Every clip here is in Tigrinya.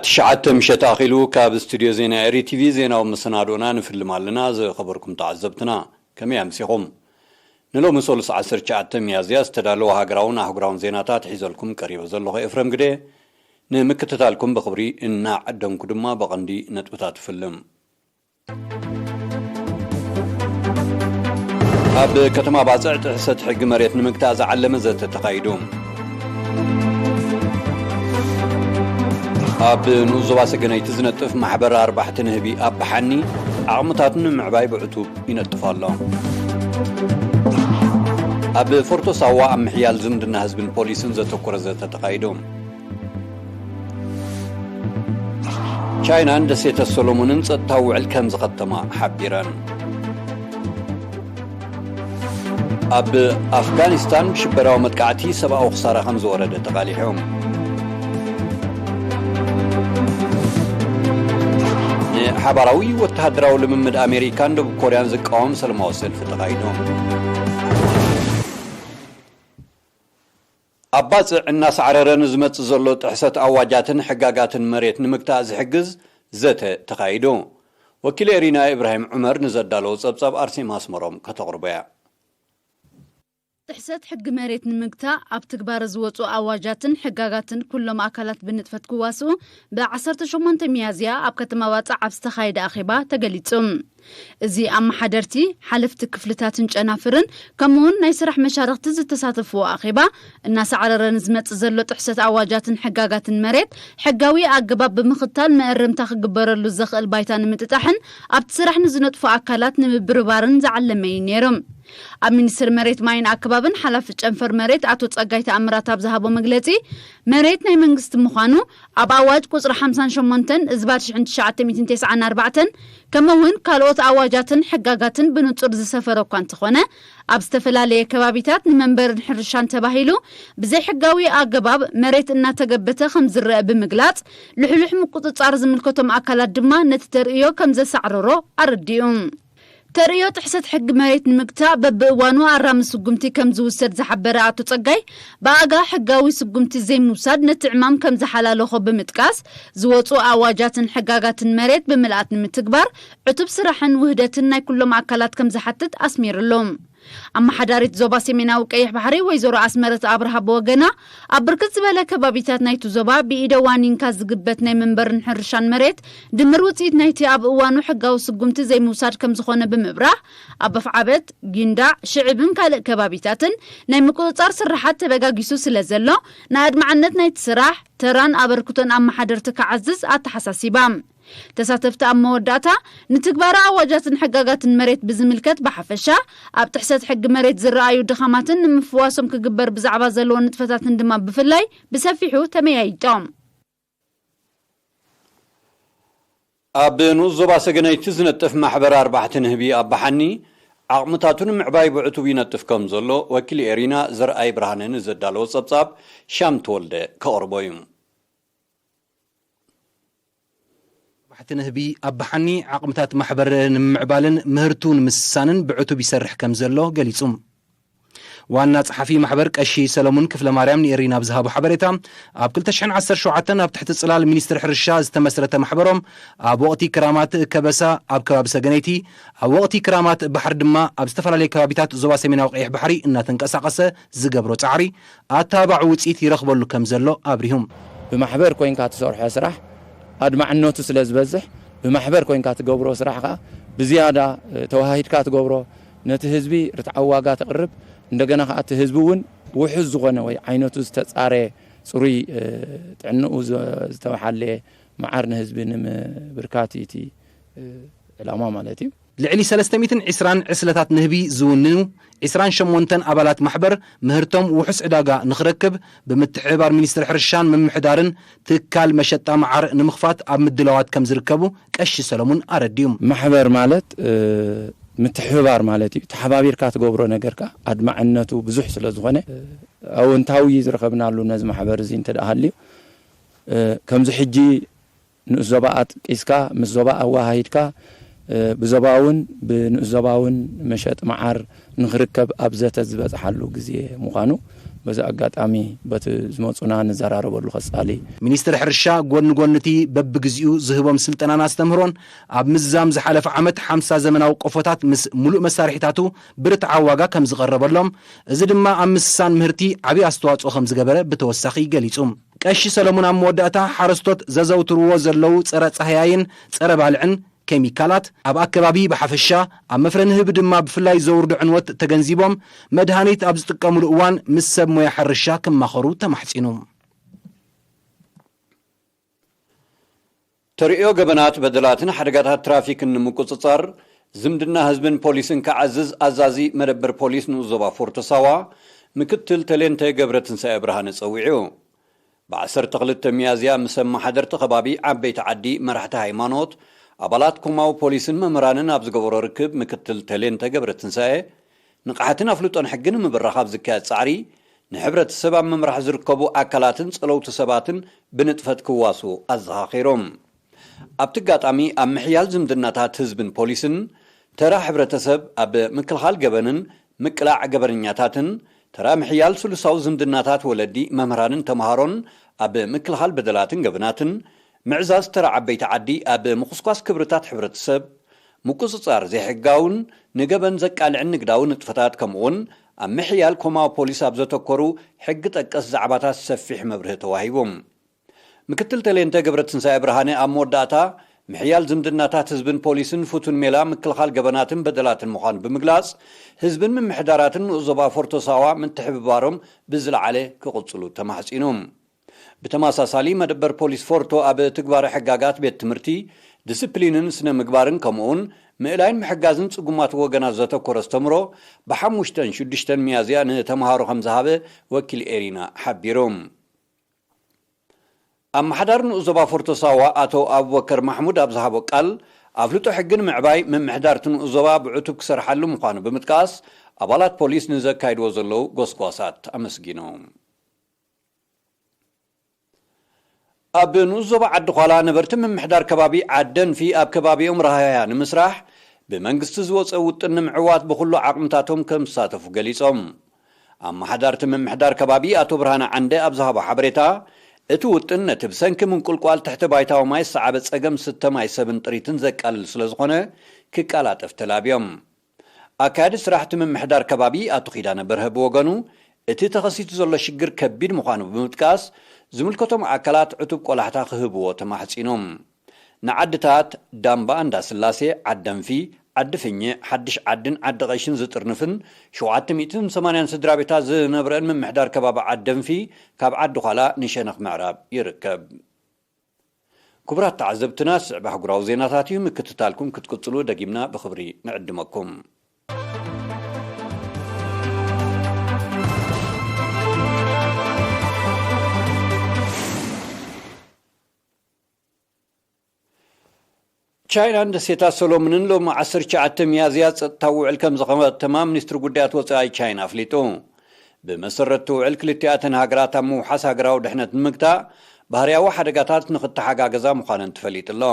ትሽዓተ ምሸት ኣኺሉ ካብ ስቱድዮ ዜና ኤሪ ቲቪ ዜናዊ መሰናዶና ንፍልም ኣለና። ዝኸበርኩም ተዓዘብትና፣ ከመይ ኣምሲኹም? ንሎሚ ሰሉስ ዓሰርተ ትሽዓተ ሚያዝያ ዝተዳለወ ሃገራውን ኣህጉራውን ዜናታት ሒዘልኩም ቀሪበ ዘለኹ ኤፍረም ግደ። ንምክትታልኩም ብኽብሪ እናዓደምኩ ድማ ብቐንዲ ነጥብታት ፍልም። ኣብ ከተማ ባጽዕ ጥሕሰት ሕጊ መሬት ንምግታእ ዝዓለመ ዘተ ተኻይዱ። ኣብ ንኡስ ዞባ ሰገነይቲ ዝነጥፍ ማሕበር ኣርባሕቲ ንህቢ ኣብ ብሓኒ ዓቕምታቱ ንምዕባይ ብዕቱብ ይነጥፍ ኣሎ። ኣብ ፎርቶ ሳዋ ኣብ ምሕያል ዝምድና ህዝብን ፖሊስን ዘተኮረ ዘተ ተኻይዱ። ቻይናን ደሴተ ሰሎሞንን ጸጥታዊ ውዕል ከም ዝኸተማ ሓቢረን። ኣብ ኣፍጋኒስታን ብሽበራዊ መጥቃዕቲ ሰብኣዊ ክሳራ ከም ዝወረደ ተቓሊሑ። ንሓባራዊ ወተሃደራዊ ልምምድ ኣሜሪካን ደቡብ ኮርያን ዝቃወም ሰላማዊ ሰልፊ ተኻይዱ። ኣብ ባጽዕ እናሳዕረረ ንዝመጽእ ዘሎ ጥሕሰት ኣዋጃትን ሕጋጋትን መሬት ንምግታእ ዝሕግዝ ዘተ ተኻይዱ። ወኪል ኤሪና ኢብራሂም ዑመር ንዘዳለዎ ጸብጻብ ኣርሴማ ኣስመሮም ከተቕርቦ እያ። ጥሕሰት ሕጊ መሬት ንምግታእ ኣብ ትግባረ ዝወጹ ኣዋጃትን ሕጋጋትን ኩሎም ኣካላት ብንጥፈት ክዋስኡ ብ ዓሰርተ ሸሞንተ ሚያዝያ ኣብ ከተማ ባጽዕ ኣብ ዝተኻየደ ኣኼባ ተገሊጹ። እዚ ኣመሓደርቲ፣ ሓለፍቲ ክፍልታትን ጨናፍርን ከምኡውን ናይ ስራሕ መሻርኽቲ ዝተሳተፍዎ ኣኼባ እናሳዕረረ ንዝመጽእ ዘሎ ጥሕሰት ኣዋጃትን ሕጋጋትን መሬት ሕጋዊ ኣገባብ ብምኽታል መእረምታ ክግበረሉ ዘኽእል ባይታ ንምጥጣሕን ኣብቲ ስራሕ ንዝነጥፉ ኣካላት ንምብርባርን ዝዓለመ እዩ ነይሩ። ኣብ ሚኒስቴር መሬት ማይን ኣከባብን ሓላፊ ጨንፈር መሬት ኣቶ ጸጋይ ተኣምራት ኣብ ዝሃቦ መግለጺ፣ መሬት ናይ መንግስቲ ምዃኑ ኣብ ኣዋጅ ቁጽሪ ሓምሳን ሸሞንተን እዝባር ሽሕን ትሽዓተ ሚእትን ተስዓን ኣርባዕተን ከምኡ እውን ካልኦት ኣዋጃትን ሕጋጋትን ብንጹር ዝሰፈረ እኳ እንተኾነ፣ ኣብ ዝተፈላለየ ከባቢታት ንመንበርን ሕርሻን ተባሂሉ ብዘይሕጋዊ ኣገባብ መሬት እናተገበተ ከም ዝረአ ብምግላጽ፣ ልሕሉሕ ምቁጽጻር ዝምልከቶም ኣካላት ድማ ነቲ ተርእዮ ከም ዘሳዕረሮ ኣረዲኡ። ተርእዮ ጥሕሰት ሕጊ መሬት ንምግታእ በብእዋኑ ኣራሚ ስጉምቲ ከም ዝውሰድ ዝሓበረ ኣቶ ጸጋይ፣ ብኣጋ ሕጋዊ ስጉምቲ ዘይምውሳድ ነቲ ዕማም ከም ዝሓላለኾ ብምጥቃስ፣ ዝወጹ ኣዋጃትን ሕጋጋትን መሬት ብምልኣት ንምትግባር ዕቱብ ስራሕን ውህደትን ናይ ኩሎም ኣካላት ከም ዝሓትት ኣስሚርሉ። ኣመሓዳሪት ዞባ ሰሜናዊ ቀይሕ ባሕሪ ወይዘሮ ኣስመረት ኣብርሃ ብወገና፣ ኣብ ብርክት ዝበለ ከባቢታት ናይቲ ዞባ ብኢደ ዋኒንካ ዝግበት ናይ መንበርን ሕርሻን መሬት ድምር ውጽኢት ናይቲ ኣብ እዋኑ ሕጋዊ ስጉምቲ ዘይምውሳድ ከም ዝኾነ ብምብራህ፣ ኣብ ኣፍዓበት፣ ጊንዳዕ፣ ሽዕብን ካልእ ከባቢታትን ናይ ምቁጽጻር ስራሓት ተበጋጊሱ ስለ ዘሎ፣ ንኣድማዕነት ናይቲ ስራሕ፣ ተራን ኣበርክቶን ኣመሓደርቲ ክዓዝዝ ኣተሓሳሲባ። ተሳተፍቲ ኣብ መወዳእታ፣ ንትግባረ ኣዋጃትን ሕጋጋትን መሬት ብዝምልከት ብሓፈሻ፣ ኣብ ጥሕሰት ሕጊ መሬት ዝረኣዩ ድኻማትን ንምፍዋሶም ክግበር ብዛዕባ ዘለዎ ንጥፈታትን ድማ ብፍላይ ብሰፊሑ ተመያይጦም። ኣብ ንኡስ ዞባ ሰገነይቲ ዝነጥፍ ማሕበር ኣርባሕቲ ንህቢ ኣብ ብሓኒ ዓቕምታቱ ንምዕባይ ብዕቱብ ይነጥፍ ከም ዘሎ ወኪል ኤሪና ዘርኣይ ብርሃነ ንዘዳለዎ ጸብጻብ ሻም ተወልደ ከቕርቦ እዩ። ኣርባሕቲ ንህቢ ኣብ ብሓኒ ዓቕምታት ማሕበር ንምምዕባልን ምህርቱ ንምስሳንን ብዕቱብ ይሰርሕ ከም ዘሎ ገሊጹ። ዋና ጸሓፊ ማሕበር ቀሺ ሰለሙን ክፍለ ማርያም ንኤሪና ኣብ ዝሃቦ ሓበሬታ፣ ኣብ ክልተ ሽሕን ዓሰርተ ሸውዓተን ኣብ ትሕቲ ጽላል ሚኒስትሪ ሕርሻ ዝተመስረተ ማሕበሮም፣ ኣብ ወቕቲ ክራማት ከበሳ ኣብ ከባቢ ሰገነይቲ፣ ኣብ ወቕቲ ክራማት ባሕሪ ድማ ኣብ ዝተፈላለዩ ከባቢታት ዞባ ሰሜናዊ ቀይሕ ባሕሪ እናተንቀሳቐሰ ዝገብሮ ጻዕሪ፣ ኣተባባዒ ውጽኢት ይረኽበሉ ከም ዘሎ ኣብሪሁ። ብማሕበር ኮይንካ ትሰርሖ ስራሕ ኣድማዕነቱ ስለ ዝበዝሕ፣ ብማሕበር ኮይንካ ትገብሮ ስራሕ ከኣ ብዝያዳ፣ እ፣ ተወሃሂድካ ትገብሮ፣ ነቲ ህዝቢ ርትዓዊ ዋጋ ተቕርብ፣ እንደገና ከኣ እቲ ህዝቢ እውን ውሑስ ዝኾነ ወይ ዓይነቱ ዝተጻረየ፣ ጽሩይ፣ እ፣ ጥዕንኡ ዘ-፣ ዝተሓለየ መዓር ንህዝቢ ንምብርካት እዩ እቲ፣ እ፣ ዕላማ ማለት እዩ። ልዕሊ ሰለስተ ሚእትን ዕስራን ዕስለታት ንህቢ ዝውንኑ ዕስራን ሸሞንተን ኣባላት ማሕበር ምህርቶም ውሑስ ዕዳጋ ንኽረክብ ብምትሕብባር ሚኒስትሪ ሕርሻን ምምሕዳርን ትካል መሸጣ መዓር ንምኽፋት ኣብ ምድላዋት ከም ዝርከቡ ቀሺ ሰለሙን ኣረዲኡ። ማሕበር ማለት፣ እ፣ ምትሕብባር ማለት እዩ። ተሓባቢርካ ትገብሮ ነገር ከኣ ኣድማዕነቱ ብዙሕ ስለ ዝኾነ፣ እ፣ ኣወንታዊ ዝረኸብናሉ ነዚ ማሕበር እዚ እንተ ደኣ ሃልዩ፣ እ፣ ከምዚ ሕጂ ንኡስ ዞባ ኣጥቂስካ፣ ምስ ዞባ ኣወሃሂድካ፣ እ፣ ብዞባውን ብንኡስ ዞባውን መሸጢ መዓር ንኽርከብ ኣብ ዘተ ዝበጽሓሉ ግዜ ምዃኑ በዚ ኣጋጣሚ በቲ ዝመጹና ንዘራረበሉ ቀጻሊ። ሚኒስትሪ ሕርሻ ጎኒ ጎኒ እቲ በብግዚኡ ዝህቦም ስልጠናን ኣስተምህሮን፣ ኣብ ምዝዛም ዝሓለፈ ዓመት ሓምሳ ዘመናዊ ቆፎታት ምስ ሙሉእ መሳርሒታቱ ብርትዓዊ ዋጋ ከም ዝቐረበሎም፣ እዚ ድማ ኣብ ምስሳን ምህርቲ ዓብዪ ኣስተዋጽኦ ከም ዝገበረ ብተወሳኺ ገሊጹ። ቀሺ ሰለሙን ኣብ መወዳእታ፣ ሓረስቶት ዘዘውትርዎ ዘለዉ ጸረ ጻህያይን ጸረ ባልዕን ኬሚካላት ኣብ ኣከባቢ ብሓፈሻ፣ ኣብ መፍረ ንህቢ ድማ ብፍላይ ዘውርዶ ዕንወት ተገንዚቦም፣ መድሃኒት ኣብ ዝጥቀሙሉ እዋን ምስ ሰብ ሞያ ሕርሻ ክማኸሩ ተማሕጺኑ። ተርእዮ ገበናት፣ በደላትን ሓደጋታት ትራፊክን ንምቁጽጻር፣ ዝምድና ህዝብን ፖሊስን ክዓዝዝ ኣዛዚ መደበር ፖሊስ ንኡስ ዞባ ፎርቶ ሳዋ ምክትል ተሌንተ ገብረትንሳኤ ብርሃነ ጸዊዑ። ብ ዓሰርተ ክልተ ሚያዝያ ምስ ኣመሓደርቲ ከባቢ ዓበይቲ ዓዲ፣ መራሕቲ ሃይማኖት፣ ኣባላት ኮማዊ ፖሊስን መምህራንን ኣብ ዝገበሮ ርክብ፣ ምክትል ተሌንተ ገብረትንሳኤ፣ ንቕሓትን ኣፍልጦን ሕጊ ንምብራኽ ኣብ ዝካየድ ጻዕሪ፣ ንሕብረተሰብ ኣብ ምምራሕ ዝርከቡ ኣካላትን ጸለውቲ ሰባትን ብንጥፈት ክዋስኡ ኣዘኻኺሮም። ኣብቲ ኣጋጣሚ፣ ኣብ ምሕያል ዝምድናታት ህዝብን ፖሊስን፣ ተራ ሕብረተሰብ ኣብ ምክልኻል ገበንን ምቅላዕ ገበነኛታትን፣ ተራ ምሕያል ስሉሳዊ ዝምድናታት ወለዲ፣ መምህራንን ተምሃሮን ኣብ ምክልኻል በደላትን ገበናትን፣ ምዕዛዝ ተራ ዓበይቲ ዓዲ ኣብ ምኹስኳስ ክብርታት ሕብረተሰብ፣ ምቁጽጻር ዘይሕጋውን ንገበን ዘቃልዕን ንግዳዊ ንጥፈታት፣ ከምኡውን ኣብ ምሕያል ኮማዊ ፖሊስ ኣብ ዘተኮሩ ሕጊ ጠቀስ ዛዕባታት ሰፊሕ መብርሂ ተዋሂቡ። ምክትል ተሌንተ ገብረትንሳኤ ብርሃነ ኣብ መወዳእታ፣ ምሕያል ዝምድናታት ህዝብን ፖሊስን ፍቱን ሜላ ምክልኻል ገበናትን በደላትን ምዃኑ ብምግላጽ፣ ህዝብን ምምሕዳራትን ንኡስ ዞባ ፎርቶ ሳዋ ምትሕብባሮም ብዝለዓለ ክቕጽሉ ተማሕጺኑ። ብተመሳሳሊ፣ መደበር ፖሊስ ፎርቶ ኣብ ትግባረ ሕጋጋት ቤት ትምህርቲ፣ ዲስፕሊንን ስነ ምግባርን፣ ከምኡውን ምእላይን ምሕጋዝን ጽጉማት ወገናት ዘተኮረ ኣስተምሮ፣ ብሓሙሽተን ሽዱሽተን ሚያዝያ ንተምሃሮ ከም ዝሃበ ወኪል ኤሪና ሓቢሩ። ኣመሓዳሪ ንኡስ ዞባ ፎርቶ ሳዋ ኣቶ ኣቡበከር ማሕሙድ ኣብ ዝሃቦ ቃል፣ ኣፍልጦ ሕጊ ንምዕባይ ምምሕዳር እቲ ንኡስ ዞባ ብዕቱብ ክሰርሓሉ ምዃኑ ብምጥቃስ፣ ኣባላት ፖሊስ ንዘካይድዎ ዘለዉ ጎስጓሳት ኣመስጊኑ። ኣብ ንኡስ ዞባ ዓዲ ዃላ ነበርቲ ምምሕዳር ከባቢ ዓደንፊ ኣብ ከባቢኦም ረሃያ ንምስራሕ ብመንግስቲ ዝወፀ ውጥን ንምዕዋት ብኹሉ ዓቕምታቶም ከም ዝሳተፉ ገሊጾም። ኣመሓዳርቲ ምምሕዳር ከባቢ ኣቶ ብርሃነ ዓንደ ኣብ ዝሃቦ ሓበሬታ፣ እቲ ውጥን ነቲ ብሰንኪ ምንቁልቋል ትሕቲ ባይታዊ ማይ ዝሰዓበ ጸገም ስተ ማይ ሰብን ጥሪትን ዘቃልል ስለ ዝኾነ ክቀላጠፍ ተላብዮም። ኣካያዲ ስራሕ እቲ ምምሕዳር ከባቢ ኣቶ ኪዳነ በርሀ ብወገኑ፣ እቲ ተኸሲቱ ዘሎ ሽግር ከቢድ ምዃኑ ብምጥቃስ፣ ዝምልከቶም ኣካላት ዕቱብ ቆላሕታ ክህብዎ ተማሕጺኖም። ንዓድታት ዳምባ እንዳስላሴ፣ ዓደንፊ፣ ዓዲ ፍኘ፣ ሓድሽ ዓድን ዓዲ ቐሽን ዝጥርንፍን ሸውዓተ ሚእትን ሰማንያን ስድራ ቤታት ዝነብረን ምምሕዳር ከባቢ ዓደንፊ ካብ ዓዲ ዃላ ንሸነኽ ምዕራብ ይርከብ። ክቡራት ተዓዘብትና፣ ዝስዕብ ኣህጉራዊ ዜናታት እዩ። ምክትታልኩም ክትቅጽሉ ደጊምና ብኽብሪ ንዕድመኩም። ቻይናን ደሴታት ሰሎሞንን ሎሚ ዓሰርተ ትሽዓተ ሚያዝያ ጸጥታዊ ውዕል ከም ዝኸተማ ሚኒስትሪ ጉዳያት ወጻኢ ቻይና ኣፍሊጡ። ብመሰረት እቲ ውዕል፣ ክልቲኣተን ሃገራት ኣብ ምውሓስ ሃገራዊ ድሕነት ንምግታእ፣ ባህርያዊ ሓደጋታት ንኽተሓጋገዛ ምዃነን ተፈሊጡ ኣሎ።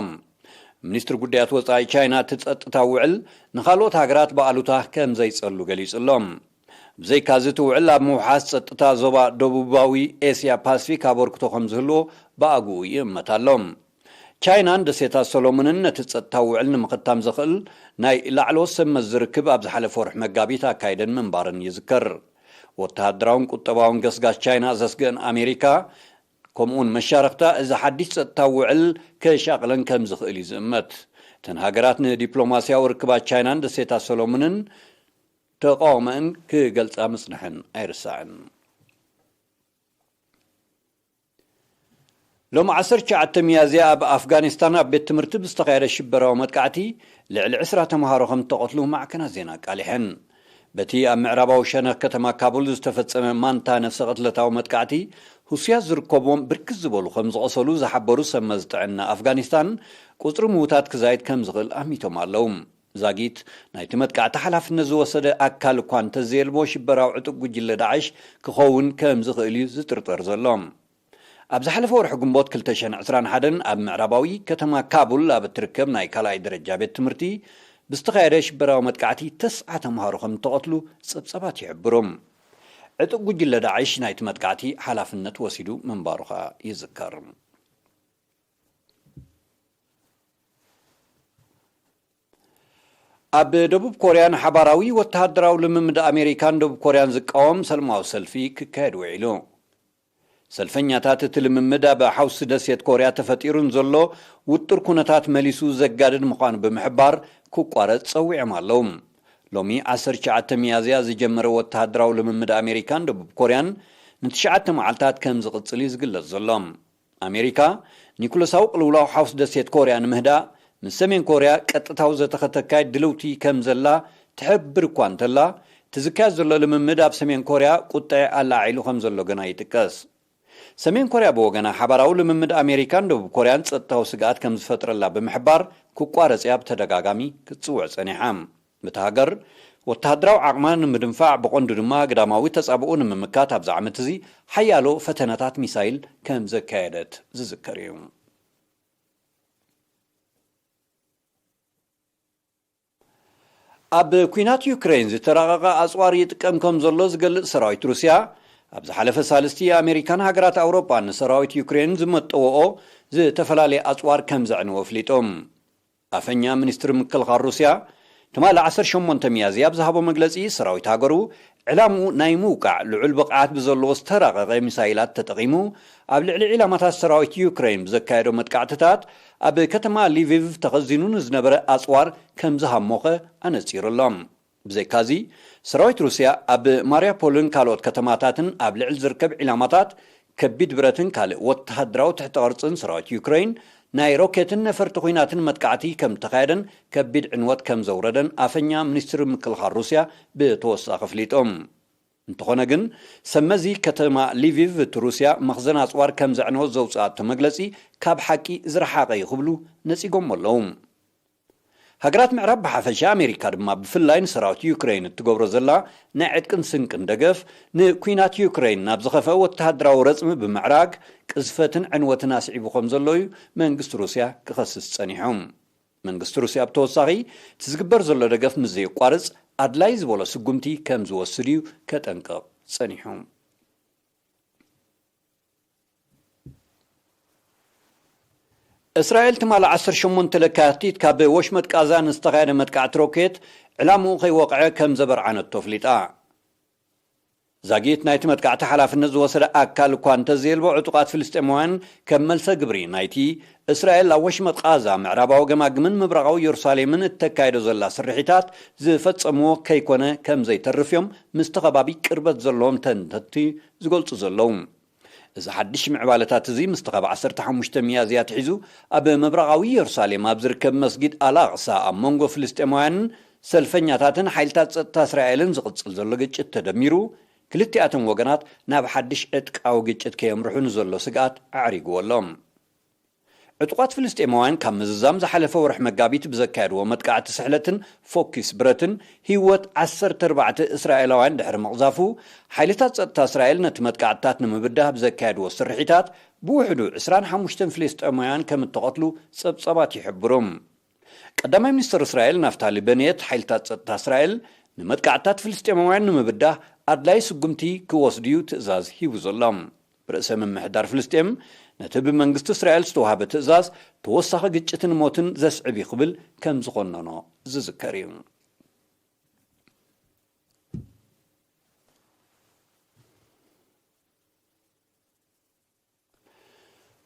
ሚኒስትሪ ጉዳያት ወጻኢ ቻይና፣ እቲ ጸጥታዊ ውዕል ንኻልኦት ሃገራት ብኣሉታ ከም ዘይጸሉ ገሊጹ ኣሎ። ብዘይካዚ፣ እቲ ውዕል ኣብ ምውሓስ ጸጥታ ዞባ ደቡባዊ ኤስያ ፓሲፊክ ኣበርክቶ ከም ዝህልዎ ብኣግኡ ይእመት ኣሎ። ቻይናን ደሴታት ሰሎሞንን ነቲ ጸጥታዊ ውዕል ንምኽታም ዘኽእል ናይ ላዕለዎት ሰብ መዚ ርክብ ኣብ ዝሓለፈ ወርሒ መጋቢት ኣካይደን ምንባረን ይዝከር። ወተሃደራውን ቁጠባውን ገስጋስ ቻይና ዘስግአን ኣሜሪካ፣ ከምኡውን መሻርኽታ፣ እዚ ሓድሽ ጸጥታዊ ውዕል ከሻቕለን ከም ዝኽእል እዩ ዝእመት። እተን ሃገራት ንዲፕሎማስያዊ ርክባት ቻይናን ደሴታት ሰሎሞንን ተቃውሞአን ክገልጻ ምጽንሐን ኣይርሳዕን። ሎሚ ዓሰርተ ትሽዓተ ሚያዝያ ኣብ ኣፍጋኒስታን ኣብ ቤት ትምህርቲ ብዝተኻየደ ሽበራዊ መጥቃዕቲ ልዕሊ ዕስራ ተምሃሮ ከም እተቐትሉ ማዕከናት ዜና ኣቃሊሐን። በቲ ኣብ ምዕራባዊ ሸነኽ ከተማ ካቡል ዝተፈጸመ ማንታ ነፍሰ ቅትለታዊ መጥቃዕቲ፣ ህሱያት ዝርከብዎም ብርክት ዝበሉ ከም ዝቐሰሉ ዝሓበሩ ሰብ መዚ ጥዕና ኣፍጋኒስታን፣ ቁጽሪ ምዉታት ክዛይድ ከም ዝኽእል ኣሚቶም ኣለዉ። ዛጊት ናይቲ መጥቃዕቲ ሓላፍነት ዝወሰደ ኣካል እኳ እንተዘየልቦ፣ ሽበራዊ ዕጡቕ ጉጅለ ዳዕሽ ክኸውን ከም ዝኽእል እዩ ዝጥርጠር ዘሎ። ኣብ ዝሓለፈ ወርሒ ግንቦት ክልተ ሽሕን ዕስራን ሓደን ኣብ ምዕራባዊ ከተማ ካቡል ኣብ እትርከብ ናይ ካልኣይ ደረጃ ቤት ትምህርቲ ብዝተኻየደ ሽበራዊ መጥቃዕቲ ተስዓ ተምሃሮ ከም እተቐትሉ ጸብጻባት ይሕብሩ። ዕጡቕ ጉጅለ ዳዕሽ ናይቲ መጥቃዕቲ ሓላፍነት ወሲዱ ምንባሩ ከኣ ይዝከር። ኣብ ደቡብ ኮርያ ንሓባራዊ ወተሃደራዊ ልምምድ ኣሜሪካን ደቡብ ኮርያን ዝቃወም ሰልማዊ ሰልፊ ክካየድ ውዒሉ። ሰልፈኛታት እቲ ልምምድ ኣብ ሓውሲ ደሴት ኮርያ ተፈጢሩ ንዘሎ ውጥር ኩነታት መሊሱ ዘጋድድ ምዃኑ ብምሕባር ክቋረጽ ጸዊዖም ኣለዉ። ሎሚ ዓሰርተ ትሽዓተ ሚያዝያ ዝጀመረ ወተሃደራዊ ልምምድ ኣሜሪካን ደቡብ ኮርያን ንትሽዓተ መዓልታት ከም ዝቕጽል እዩ ዝግለጽ ዘሎ። ኣሜሪካ ኒኩለሳዊ ቅልውላው ሓውሲ ደሴት ኮርያ ንምህዳእ ምስ ሰሜን ኮርያ ቀጥታዊ ዘተ ከተካይድ ድልውቲ ከም ዘላ ትሕብር እኳ እንተላ፣ እቲ ዝካየድ ዘሎ ልምምድ ኣብ ሰሜን ኮርያ ቁጥዐ ኣላዒሉ ከም ዘሎ ግና ይጥቀስ። ሰሜን ኮርያ ብወገና ሓባራዊ ልምምድ ኣሜሪካን ደቡብ ኮርያን ጸጥታዊ ስግኣት ከም ዝፈጥረላ ብምሕባር ክቋረጽ እያ ብተደጋጋሚ ክትጽውዕ ጸኒሓ። እታ ሃገር ወተሃደራዊ ዓቕማ ንምድንፋዕ ብቐንዱ ድማ ግዳማዊ ተጻብኦ ንምምካት ኣብዚ ዓመት እዚ ሓያሎ ፈተነታት ሚሳይል ከም ዘካየደት ዝዝከር እዩ። ኣብ ኲናት ዩክሬን ዝተራቐቐ ኣጽዋር ይጥቀም ከም ዘሎ ዝገልጽ ሰራዊት ሩስያ፣ ኣብ ዝሓለፈ ሳልስቲ ኣሜሪካን ሃገራት ኣውሮጳን ንሰራዊት ዩክሬን ዝመጠወኦ ዝተፈላለየ ኣጽዋር ከም ዘዕንዎ ኣፍሊጦም። ኣፈኛ ሚኒስትሪ ምክልኻል ሩስያ ትማሊ ዓሰርተ ሸሞንተ ሚያዝያ ኣብ ዝሃቦ መግለጺ፣ ሰራዊት ሃገሩ ዕላምኡ ናይ ምውቃዕ ልዑል ብቕዓት ብዘለዎ ዝተራቐቐ ሚሳይላት ተጠቒሙ ኣብ ልዕሊ ዒላማታት ሰራዊት ዩክሬን ብዘካየዶ መጥቃዕትታት ኣብ ከተማ ሊቪቭ ተኸዚኑ ንዝነበረ ኣጽዋር ከም ዝሃሞኸ ኣነጺሩ ኣሎ። ብዘይካዚ፣ ሰራዊት ሩስያ ኣብ ማርያፖልን ካልኦት ከተማታትን ኣብ ልዕሊ ዝርከብ ዒላማታት ከቢድ ብረትን ካልእ ወተሃደራዊ ትሕተ ቅርጽን ሰራዊት ዩክሬን ናይ ሮኬትን ነፈርቲ ኲናትን መጥቃዕቲ ከም ተኻየደን ከቢድ ዕንወት ከም ዘውረደን ኣፈኛ ሚኒስትሪ ምክልኻል ሩስያ ብተወሳኺ ኣፍሊጦም። እንተኾነ ግን፣ ሰመዚ ከተማ ሊቪቭ እቲ ሩስያ መኽዘን ኣጽዋር ከም ዘዕነወት ዘውጽኣቶ መግለጺ ካብ ሓቂ ዝረሓቐ እዩ ክብሉ ነጺጎሞ ኣለዉ። ሃገራት ምዕራብ ብሓፈሻ ኣሜሪካ ድማ ብፍላይ ንሰራዊት ዩክሬን እትገብሮ ዘላ ናይ ዕጥቅን ስንቅን ደገፍ ንኲናት ዩክሬን ናብ ዝኸፍአ ወተሃደራዊ ረጽሚ ብምዕራግ ቅዝፈትን ዕንወትን ኣስዒቡ ከም ዘሎ እዩ መንግስቲ ሩስያ ክኸስስ ጸኒሑ። መንግስቲ ሩስያ ብተወሳኺ እቲ ዝግበር ዘሎ ደገፍ ምስ ዘየቋርጽ ኣድላይ ዝበሎ ስጉምቲ ከም ዝወስድ እዩ ከጠንቅቕ ጸኒሑ። እስራኤል ትማሊ ዓሰርተ ሸሞንተ ለካቲት ካብ ወሽመጥ ቃዛ ንዝተኻየደ መጥቃዕቲ ሮኬት ዕላምኡ ከይወቕዐ ከም ዘበርዓነቶ ኣፍሊጣ። ዛጊት ናይቲ መጥቃዕቲ ሓላፍነት ዝወሰደ ኣካል እኳ እንተዘየልቦ፣ ዕጡቓት ፍልስጤማውያን ከም መልሰ ግብሪ ናይቲ እስራኤል ኣብ ወሽመጥ ቃዛ፣ ምዕራባዊ ገማግምን ምብራቓዊ የሩሳሌምን እተካይዶ ዘላ ስርሒታት ዝፈጸምዎ ከይኮነ ከም ዘይተርፍ እዮም ምስቲ ከባቢ ቅርበት ዘለዎም ተንተንቲ ዝገልጹ ዘለዉ። እዚ ሓድሽ ምዕባለታት እዚ ምስቲ ካብ ዓሰርተ ሓሙሽተ ሚያዝያ ኣትሒዙ ኣብ ምብራቓዊ የሩሳሌም ኣብ ዝርከብ መስጊድ ኣልኣቕሳ ኣብ መንጎ ፍልስጤማውያንን ሰልፈኛታትን ሓይልታት ጸጥታ እስራኤልን ዝቕጽል ዘሎ ግጭት ተደሚሩ፣ ክልቲኣቶም ወገናት ናብ ሓድሽ ዕጥቃዊ ግጭት ከየምርሑ ንዘሎ ስግኣት ኣዕሪግዎ ኣሎ። ዕጡቓት ፍልስጤማውያን ካብ ምዝዛም ዝሓለፈ ወርሒ መጋቢት ብዘካየድዎ መጥቃዕቲ ስሕለትን ፎኪስ ብረትን ህይወት ዓሰርተ ኣርባዕተ እስራኤላውያን ድሕሪ ምቕዛፉ፣ ሓይልታት ጸጥታ እስራኤል ነቲ መጥቃዕትታት ንምብዳህ ብዘካየድዎ ስርሒታት ብውሕዱ ዕስራን ሓሙሽተን ፍልስጤማውያን ከም እተቐትሉ ጸብጻባት ይሕብሩ። ቀዳማይ ሚኒስትር እስራኤል ናፍታሊ በኔት፣ ሓይልታት ጸጥታ እስራኤል ንመጥቃዕትታት ፍልስጤማውያን ንምብዳህ ኣድላይ ስጉምቲ ክወስድ'ዩ ትእዛዝ ሂቡ ዘሎ። ርእሰ ምምሕዳር ፍልስጤም ነቲ ብመንግስቲ እስራኤል ዝተዋህበ ትእዛዝ ተወሳኺ ግጭትን ሞትን ዘስዕብ እዩ ክብል ከም ዝኾነኖ ዝዝከር እዩ።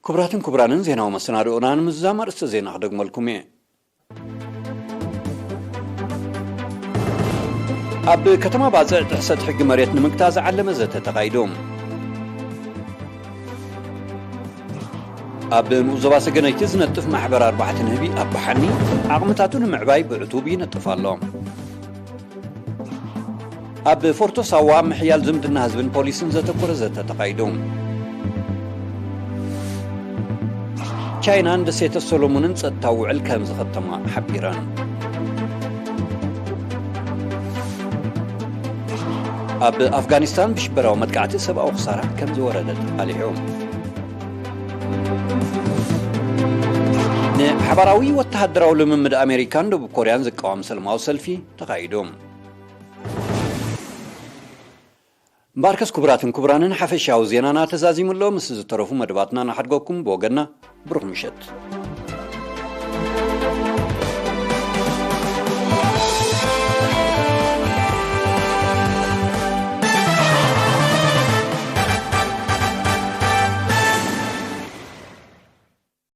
ክቡራትን ክቡራንን፣ ዜናዊ መሰናድኦና ንምዝዛም ኣርእስተ ዜና ክደግመልኩም እየ። ኣብ ከተማ ባጽዕ ጥሕሰት ሕጊ መሬት ንምግታእ ዝዓለመ ዘተ ተኻይዱ። ኣብ ንኡስ ዞባ ሰገነይቲ ዝነጥፍ ማሕበር ኣርባዕተ ንህቢ ኣብ ባሓኒ ዓቕምታቱ ንምዕባይ ብዕቱብ ይነጥፍ ኣሎ። ኣብ ፎርቶ ሳዋ ምሕያል ዝምድና ህዝብን ፖሊስን ዘተኮረ ዘተ ተኻይዱ። ቻይናን ደሴተ ሰሎሞንን ጸጥታዊ ውዕል ከም ዝኸተማ ሓቢረን። ኣብ ኣፍጋኒስታን ብሽበራዊ መጥቃዕቲ ሰብኣዊ ክሳራ ከም ዝወረደ ተቓሊሑ። ንሓባራዊ ወተሃደራዊ ልምምድ ኣሜሪካን ደቡብ ኮርያን ዝቃወም ሰላማዊ ሰልፊ ተኻይዱ። እምበኣርከስ ክቡራትን ክቡራንን ሓፈሻዊ ዜናና ተዛዚሙ ኣሎ። ምስ ዝተረፉ መደባትና ንሓድገኩም ብወገንና ብሩኽ ምሸት።